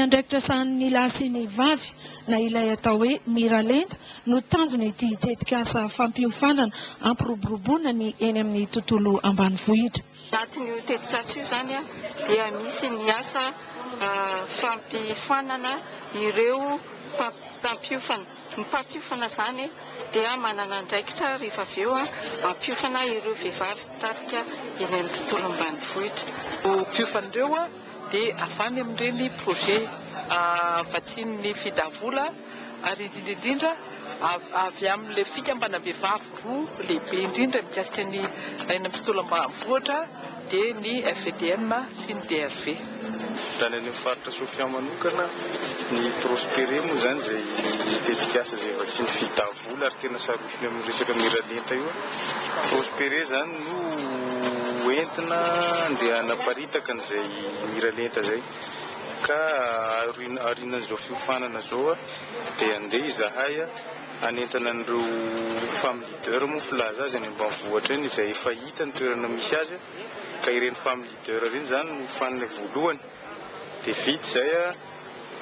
andraikitra sahanin'ny lahy sy ny vavy na ilay atao hoe miralenta no tanjon'ity tetikasa fampiofanana hampiroboroboana ny eny amin'ny tontolo ambanivohitra. Anatin'io tetikasa io izany dia misy ny asa fampiofanana ireo mpampiofana. Ny mpampiofana izany dia manana andraikitra rehefa avy eo hampiofana ireo vehivavy mpitarika eny amin'ny tontolo ambanivohitra. Ireo mpiofana ireo dia avy any amin'ireny projet vatsian'ny Fida vola ary indrindra indrindra avy amin'ilay fikambanam-behivavy roa lehibe indrindra mikasika ny any amin'ny tontolo ambanivohitra dia ny FVDM sy ny DRV. Raha ny any amin'ny faritra Sofia manokana, ny Prospere moa izany izay tetikasa izay vatsian'ny Fida vola ary tena sarotiny amin'ny resaka miralenta io. Prospere izany no entina andeha hanaparitaka an'izay miralenta izay. Ka aorianan'izao fiofanana izao dia andeha izahay hanentana an'ireo femme leader moa filaza azy any ambanivohitra eny izay efa hita ny toerana misy azy ka ireny femme leader ireny izany no hofanina voalohany dia vita izay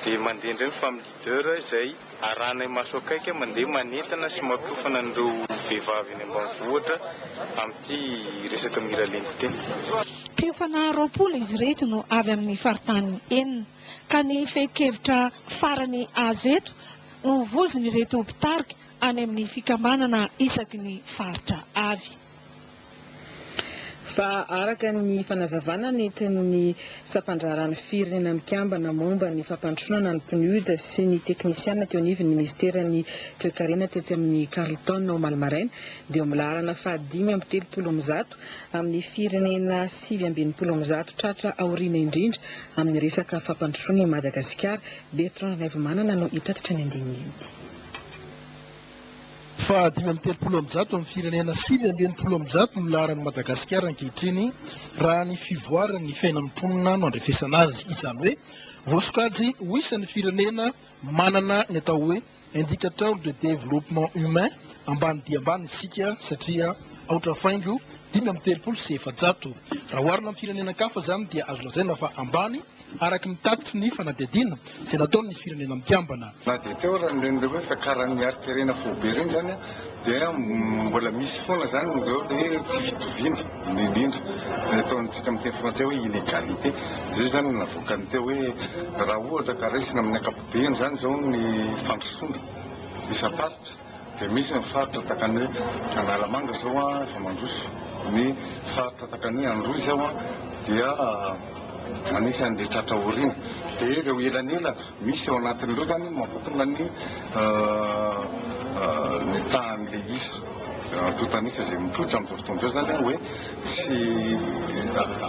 dia mandeha indray ny femme leader izay Arahanay maso akaiky mandeha manentana sy mampiofana an'ireo vehivavy eny ambanivohitra amin'ity resaka miralenta ity. Mpiofana 20 izy ireto no avy amin'ny faritany enina, ka ny fehin-kevitra farany azo eto no vozin'ireto mpitarika any amin'ny fikambanana isaky ny faritra avy. Fa araka ny fanazavana nentin'ny sampandraharahan'ny Firenena Mikambana momba ny fampandrosoana na ny PNUD sy ny teknisiana teo anivon'ny minisiteran'ny Toekarena tetsy amin'ny Carlton omaly maraina dia eo amin'ny laharana faha-135 amin'ny firenena 169 tratra aoriana indrindra amin'ny resaka fampandrosoana i Madagasikara. Bertrand Ranaivomanana no hitatitra ny andininy. Faha 135 amin'ny firenena 169 no laharan'i Madagasikara ankehitriny raha ny fivoaran'ny fiainan'ny mponina no andrefesana azy. Izany hoe voasokajy ho isan'ny firenena manana ny atao hoe indicateur de développement humain ambany dia ambany isika satria aotra faingo 435. Raha oharina amin'ny firenena-kafa izany dia azo lazaina fa ambany araka ny tatitry ny fanadihadiana izay nataon'ny Firenena Mikambana. Na dia teo ara ireny ireo hoe fiakaran'ny harin-karena faobe ireny izany dia mbola misy foana izany ireo le tsy fitoviana indrindra indrindra ny ataontsika amin'ny teny frantsay hoe inégalité. Izay izany no navoakany teo hoe raha ohatra ka raisina amin'ny ankapobeny izany izao ny fandrosoana isam-paritra, Dia misy ny faritra tahaka ny hoe Analamanga izao efa mandroso, ny faritra tahaka ny hoe Androy izao dia anisan'ilay tratra aoriana. Dia ireo elanelana misy ao anatin'ireo izany mampitona ny ny tahan'ilay isa antontan'isa izay mipoitra amin'izao fotoana izao izany hoe tsy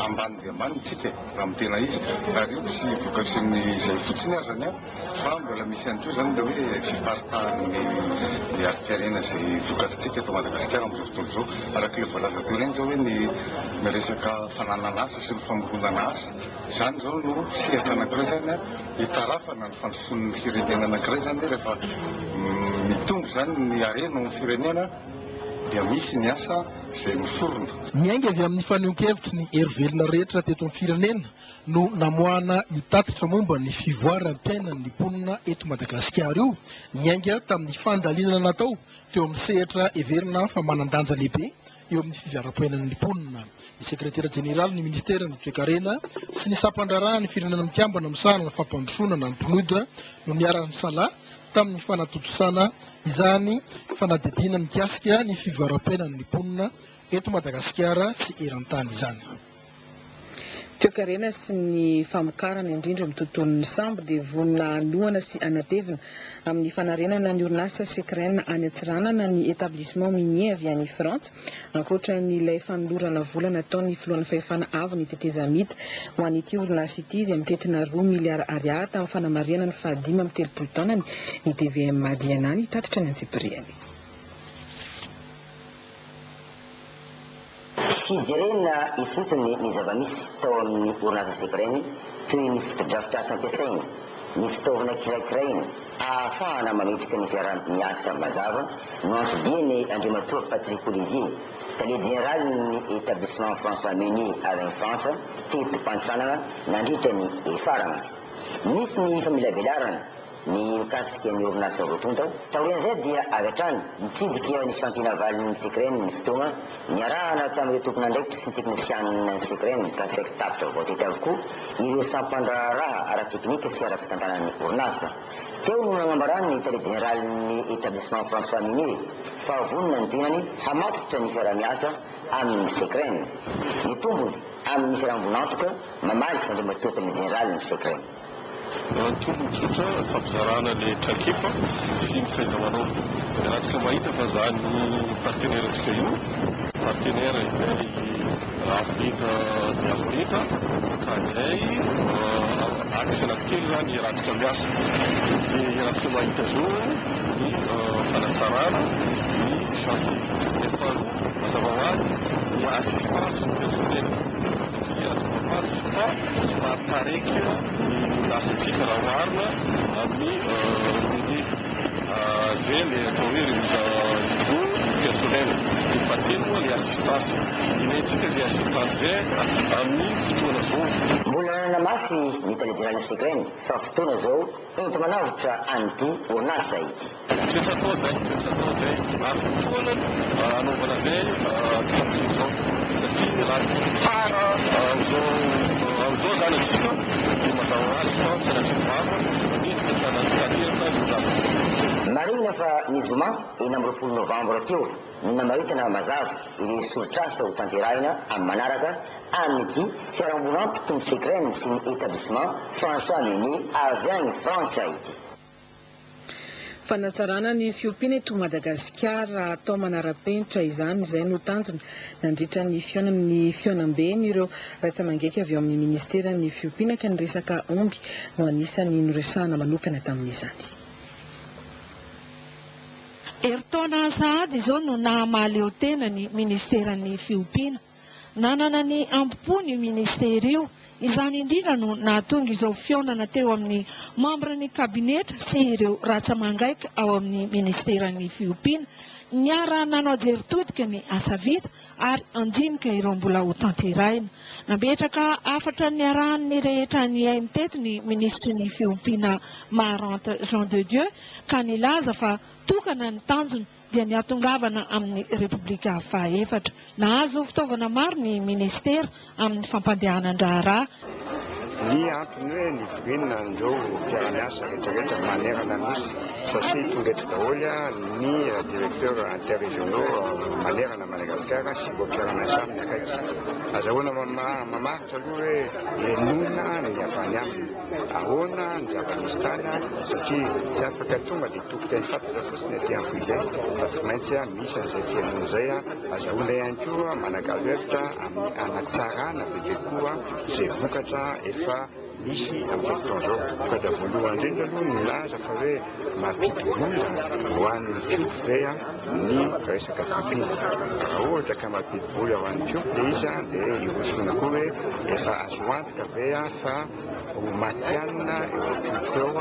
ambany dia ambany isika e, raha amin'ny tena izy. Ary io tsy vokatry ny izay fotsiny azany an. Fa mbola misy ihany koa izany ilay hoe fiparitahan'ny ny harin-karena izay vokatritsika eto Madagasikara amin'izao fotoana izao. Araka ilay voalaza teo ireny izao hoe ny ny resaka fananana asa sy ny famoronana asa, izany izao no sehatra anankiray izany hitarafana ny fandrosoan'ny firenena anankiray izany hoe rehefa mitombo izany ny harena ao amin'ny firenena dia misy ny asa izay miforona. Niainga avy amin'ny fanehoan-kevitry ny hery velona rehetra teto amin'ny firenena no namoahana io tatitra momba ny fivoaram-piainan'ny mponina eto Madagasikara io, niainga tamin'ny fandalinana natao teo amin'ny sehatra heverina fa manan-danja lehibe eo amin'ny fivoaram-piainan'ny mponina. Ny sekretera jeneralin'ny minisiteran'ny Toekarena sy ny sampandraharahan'ny Firenena Mikambana misahana ny fampandrosoana na ny PNUD no niara-nisalahy tamin'ny fanatontosana izany fanadihadiana mikasika ny fivoaram-piainan'ny mponina eto Madagasikara sy eran-tany izany. Toekarena sy ny famokarana, indrindra eo amin'ny tontolon'ny sambo, dia vonona hanohana sy hanatevina amin'ny fanarenana ny orinasa Secren any Antsiranana ny Etablissement Minier avy any Frantsa, ankoatra ny ilay fanolorana vola nataon'ny filohan'ny fahefana avo ny tetezamita ho an'ity orinasa ity izay mitentina roa miliara ariary tamin'ny fanamarihana ny fahadimy amby 30 taonany ny tvm Diana nitatitra ny antsipiriany. Fijerena ifotony ny zava-misy tao amin'ny orinasa Secren toy ny fotodrafitrasa ampiasaina, ny fitaovana kirakiraina ahafahana mametraka ny fiaraha-miasa mazava no anton-diany Andriamatoa Patrick Olivier, tale jeneralin'ny Etablissement François Meunier avy any Frantsa teto Mpantsanana nandritra ny hefarana. Nisy ny famelabelarana ny mikasika ny orinasa roa tonta. Taorian'izay dia avy hatrany nitsidika ny chantier naval ny Secren ny fotoana niarahana tamin'ireo tompon'andraikitra sy ny teknisianina ny Secren ka saiky tapitra voatety avokoa ireo sampandraharaha ara-teknika sy ara-pitantanan'ny orinasa. Teo no nanambaran'ny tale jeneralin'ny Etablissement François Minier fa vonona ny tenany hamatotra ny fiaraha-miasa amin'ny Secren. Ny tombony amin'ny fiaraha-miombon'antoka mamaly Andriamatoa tale jeneralin'ny Secren. Ny tombony tsotra, fampizarana ilay traikefa sy ny fahaiza-manao. Iarahantsika mahita fa izany partenaire-ntsika io, partenaire izay avo lenta dia avo lenta, ka izay axe anankitelo izany iarahantsika miasa. Dia iarahantsika mahita izao ny fanatsarana ny chantier. Ny faharoa, mazava ho azy, ny assistance personnel. Satria tsy mahafantatra fa somary taraiky ny orinasantsika raha oharina amin'ny Rwandais. Izay ilay atao hoe remise à niveau ny personnel. Dia fahatelo moa ilay assistance. Ilaintsika izay assistance izay amin'ny fotoana izao. Mbola nanamafy ny tale jeneralin'ny Secren fa fotoana izao enti-manavotra an'ity orinasa ity. Toetra atao izay, toetra atao izay, ary fotoana hanaovana izay antsika miteny izao, satria raha tara amin'izao amin'izao izany antsika dia mazava ho azy fa sanatria ny vava mendrika ny hanatanteraka io lasa io. Marihina fa ny zoma 26 novambra teo no namaritana mazava ireo soritr'asa ho tanterahina amin'ny manaraka amin'ity fiarahamon'antoky ny Secren sy ny Etablissement François Meunier avy any Frantsa ity. Fanatsarana ny fiompiana eto Madagasikara atao manara-penitra izany, izay no tanjona nandritra ny fihaonan'ny fihaonamben'ireo ratsa-mangeky avy ao amin'ny ministeran'ny fiompiana ka ny resaka omby no anisan'ny noresahana manokana tamin'izany. Herintaona sahady izao no naha mahaleotena ny ministeran'ny fiompiana. Nanana ny hambom-pony io minisitera io. Izany indrindra no nahatonga izao fihaonana teo amin'ny mambran'ny kabinetra sy ireo ratsa-mangaika ao amin'ny minisiteran'ny fiompiana. Niara-nanao jery todika ny asa vita ary handinika ireo mbola hotanterahina. Nametraka hafatra niarahan'ny rehetra nihaino teto ny minisitry ny fiompiana Maharante Jean de Dieu ka nilaza fa tokana ny tanjona dia ny hahatongavana amin'ny Repoblika fahaefatra. Nahazo fitaovana maro ny minisitera amin'ny fampandehanan-draharaha. Ny antony hoe nivoriana an'ireo mpiara-miasa rehetrarehetra manerana ny Nosy satria tonga eto daholo ny directeurs interrégionaux manerana Madagasikara sy ireo mpiara-miasa aminy akaiky. Azahoana mamaritra aloha hoe henoina ny avy any aminy, ahoana ny zava-misy tany satria tsy afaka tonga dia Toko teny fantatra fotsiny aty amin'ny foibe fa tsy maintsy misy an'izay fihainoana izay. Azahoana ihany koa manakalo hevitra amin'ny hanatsarana bebe kokoa izay vokatra efa misy amin'izao fotoana izao. Vokatra voalohany indrindra aloha ny milaza fa hoe mampidi-bola ho an'ny mpiompy ve ny resaka fiompiana. Raha ohatra ka mampidi-bola ho an'ny mpiompy ilay izy dia hirosoana koa hoe efa azo antoka ve fa ho matihanina eo am-poko eo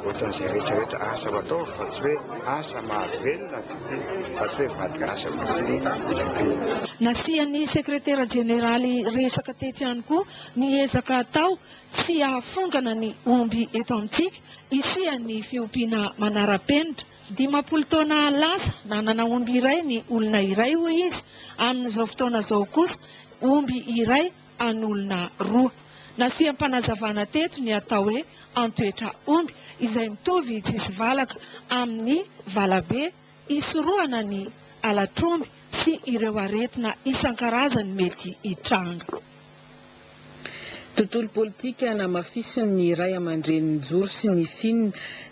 ohatran'izay rehetra rehetra asa ho atao fa tsy hoe asa mahavelona ny fiompiana fa tsy hoe vadika asa fotsiny ny fiompiana. Nasian'ny sekretera jeneraly resaka teto ihany koa ny ezaka atao tsy hahafongana ny omby eto amintsika hisian'ny fiompiana manara-penitra. 50 taona lasa, nanana omby iray ny olona iray hoy izy, amin'izao fotoana izao kosa omby iray an'olona roa. Nasiam-panazavana teto ny atao hoe antoetra omby izay mitovy tsisy valaka amin'ny valabe hisorohana ny halatr'omby sy ireo aretina isan-karazany mety hitranga. Tontolo politika namafisin'ny ray aman-dreny nijoro sy ny fin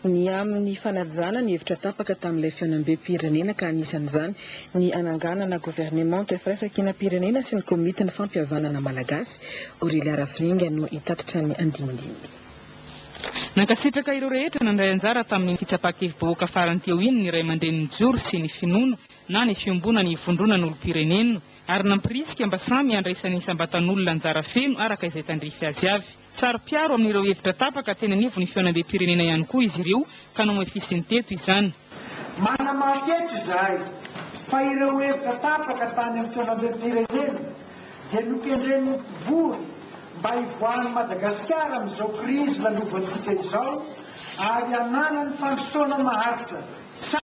ny amin'ny fanajana ny hevitra tapaka tamin'ilay fihaonambem-pirenena ka anisan'izany ny hananganana governemanta firaisankinam-pirenena sy ny komitin'ny fampihavanana malagasy. Aurélia Rafiringa no hitatitra ny andinindininy. Nankasitraka ireo rehetra nandray anjara tamin'iny fitsapan-kevi-bahoaka farany teo iny ny ray aman-dreny nijoro sy ny finoana na ny fiombonan'ny vondronan'olom-pirenena. ary nampirisika mba samy handraisan'ny isam-batan'olona anjara feno araka izay tandrify azy avy. Saro-piaro amin'ireo hevitra tapaka teny anivon'ny fihaonambem-pirenena ihany koa izy ireo ka nohamafisiny teto izany. Manamafy eto izahay fa ireo hevitra tapaka tany amin'ny fihaonambem-pirenena dia nokendren'ny mpivory mba hivoahan'i Madagasikara amin'izao krizy lalovantsika izao ary hananany fandrosoana maharitra.